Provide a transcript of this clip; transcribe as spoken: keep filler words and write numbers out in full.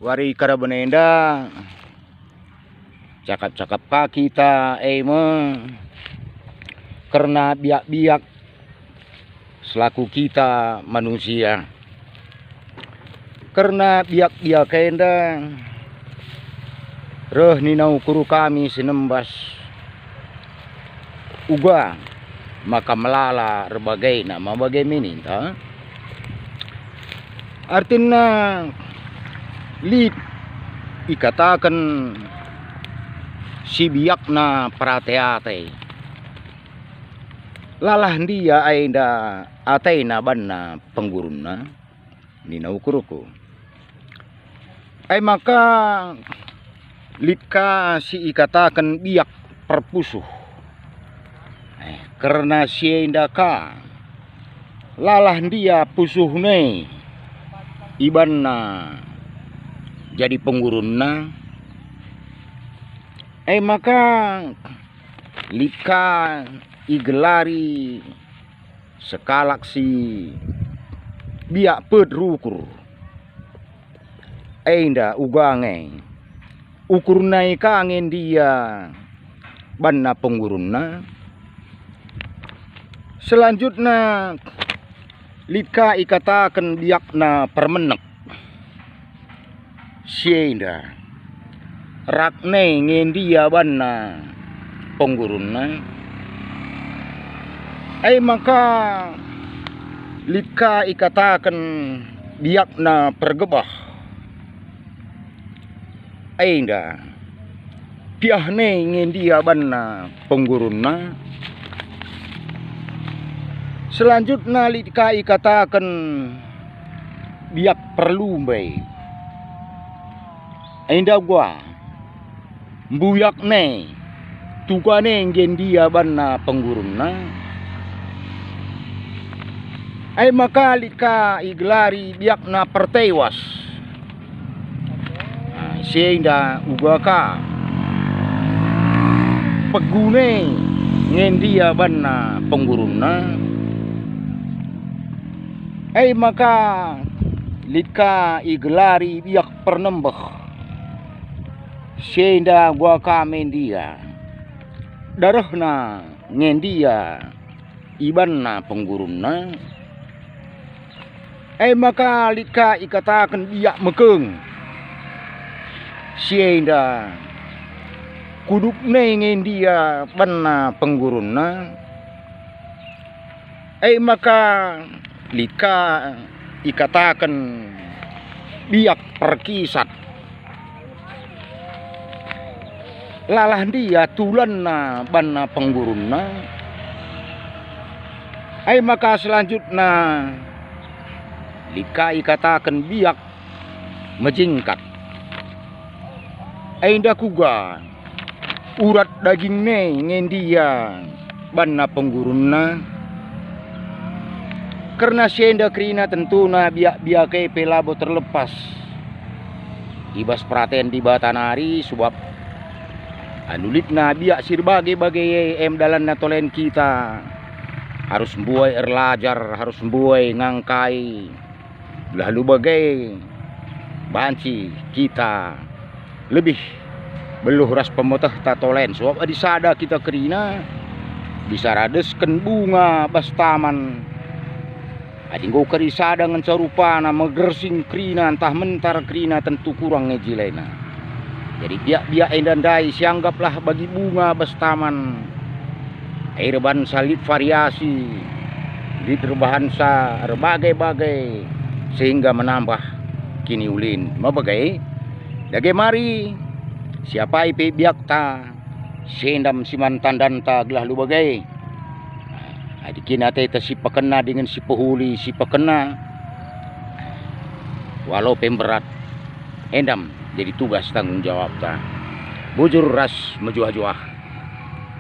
Wari karaben enda, cakap-cakap ka kita e me kerna biak-biak selaku kita manusia. Kerna biak-biak enda reh nina ukur kami si nembas uga maka melala erbagena ma bage me ninta. Artina lit ikataken si biakna perate-ate. Lalah ndia enda atena banna penggurunna? Nina ukurku. E maka lit ka si ikataken biak perpusuh. Eh, kerna si enda ka, lalah ndia pusuhna e ibanna jadi penggurunna. E maka lit ka igelari sekalak si biak pet rukur. Enda uga nge, ukur nai ka nge ndia banna penggurunna. Selanjutna lit ka ikataken biakna permenek. Si enda, rak nai nge ndia banna penggurunna? E maka lit ka ikataken biakna pergebah. Enda, piah nai nge ndia banna penggurunna? Selanjutna lit ka ikataken biak perlumbai. Enda uga, mbuyak nai, tuga nai nge ndia banna penggurunna? E maka lit ka igelari biakna pertewas. Ah, si enda uga ka pegune nge ndia banna penggurunna. E maka lit ka igelari biak pernembeh. Si enda uga ka me ndia, darehna nge ndia ibanna penggurunna. E maka lit ka ikataken biak mekeng. Si enda, kuduk nai nge ndia banna penggurunna. E maka lit ka ikataken biak perkisat. Lalah ndia tulanna banna penggurunna. E maka selanjutna lit ka ikataken biak mejingkat. Enda kuga urat daging nai nge ndia banna penggurunna? Kerna si enda kerina tentuna biak-biak e pe labo terlepas i bas peraten Dibata nari, sebab alu litna biak si erbage-bage e, em dalanna tolen kita arus mbuai erlajar, arus mbuai ngangkai. Gelah alu bage banci kita lebih beluh ras pemetehta tolen, sebab adi sada kita kerina bisa radesken bunga bas taman. Adi enggo kari sada ngenca rupana megersing kerina ntah mentar kerina, tentu kurang nge jilena. Jadi biak-biak enda ndai sianggaplah bagi bunga bas taman. Erbahansa lit variasi, lit erbahansa erbage-bage, sehingga menambah kiniulin. Mabage, dage mari, siapai pe biakta, sendam si man tandanta gelah alu bage. Adi kin ateta si pekena dingen si pehuli si pekena, walau pe mberat, endam jadi tugas tanggung jawabta. Bujur ras mejuah-juah.